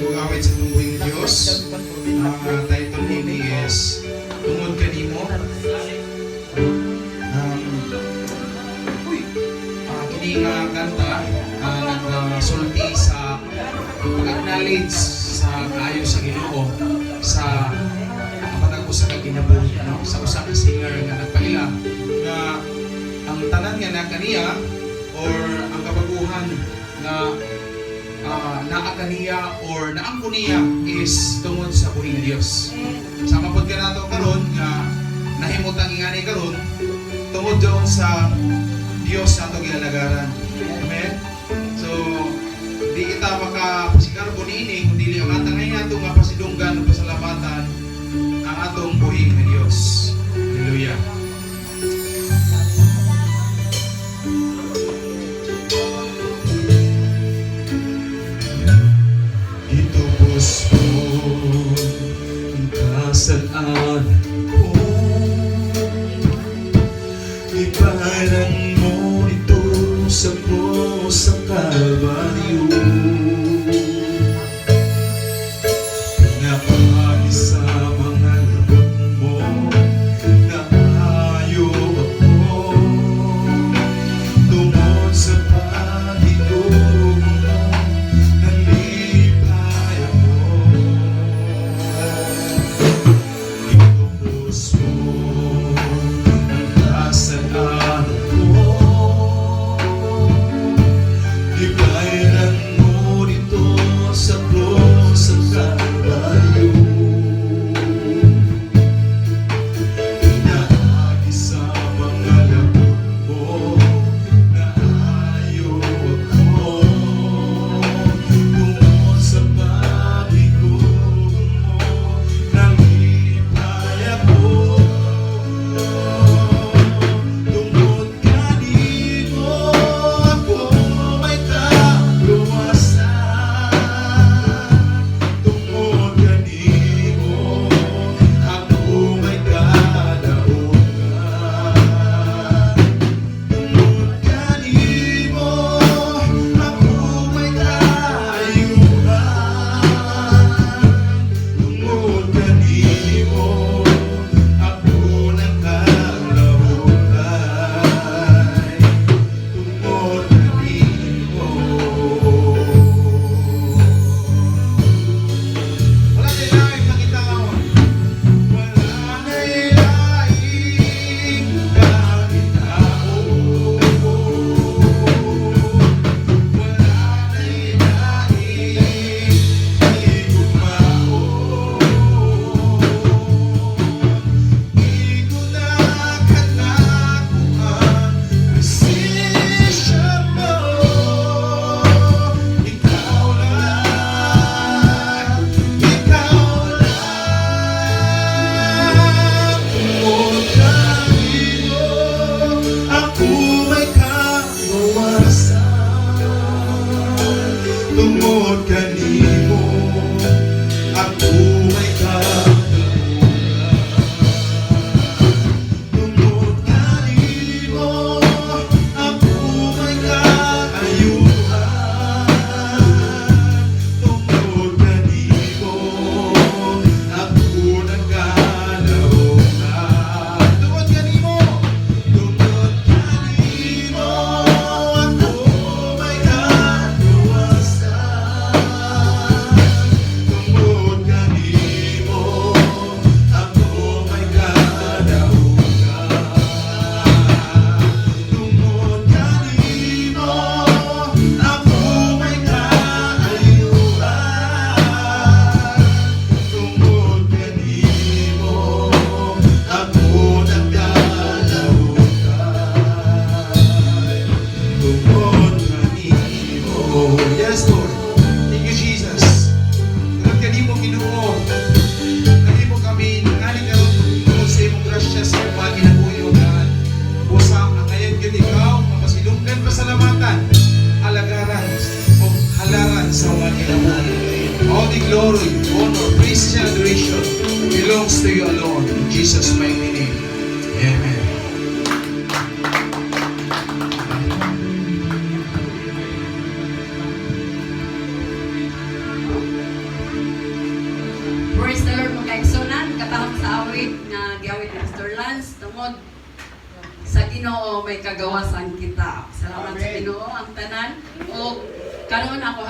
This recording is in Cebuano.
Ug awit sa atong buhing Dios. Ang title nini is "Tungod Kanimo." Uy, kini nga kanta nagsulti sa pag-acknowledge sa kaayo sa Ginoo sa matag usa ka kinabuhi, no, sa usa ka singer nga nagpaila nga ang tanan nga naa kaniya or ang kabaguhan nga naa kaniya or naangko niya is tungod sa buhi nga Dios. Sama pod kanato karon nga nahimutang ingani karon tungod doon sa Dios sa atong gialagaran. Amen. So di kita makapasigarbo niini kung dili ang atangay nato nga pasidunggan o pasalamatan ang atong buhi nga Dios. Hallelujah. Gitubos mo ang kasalanan ko. Gibayaran mo ito sa krus sa Kalbaryo. Pinaagi sa mga labot mo, naayo ako. Tungod sa pag-iog mo, nalipay ako. Gitubos mo ang kasalanan ko. Gibayaran mo dito sa krus sa Kalbaryo. Pinaagi sa mga labot mo, naayo ako. Tungod sa pag-iog mo, nalipay ako. Tungod kanimo, ako may kaluwasan. Tungod kanimo, ako may kalaunan. Tungod kanimo, ako may kaayuhan. Tungod kanimo, ako nagkalaway. Tungod kanimo. Wala na laing pangitaon. Wala na laing pangitaon. Wala na laing higugmaon. Di ko na kanako ang presensya mo. Ikaw lang, ikaw lang. Tungod kanimo, ako may kaluwasan. Tungod kanimo, ako may kalaunan. Tungod kanimo, ako may kaayuhan. Tungod kanimo, ako nagkalaunan. Tungod kanimo, tungod kanimo, ako may kaluwasan. Tungod kanimo, ako may kalaunan. Tungod kanimo, ako may kaayuhan. Tungod kanimo, ako nagkalaunan. Tungod kanimo. Yes, Lord. Thank you, Jesus. Tungod kanimo, Ginoo, nahimo kami ngali karon tungod sa imong grasya sa among kinabuhi, O God. Busa angayan gyud ikaw mapasidunggan, pasalamatan, alagaran o halaran sa mga kinabuhi. All the glory, honor, praise, and adoration belongs to you alone. In Jesus' mighty name. Amen. Tungod sa Ginoo may kagawasan kita. Salamat sa Amen. Ginoo ang tanan. O karon ako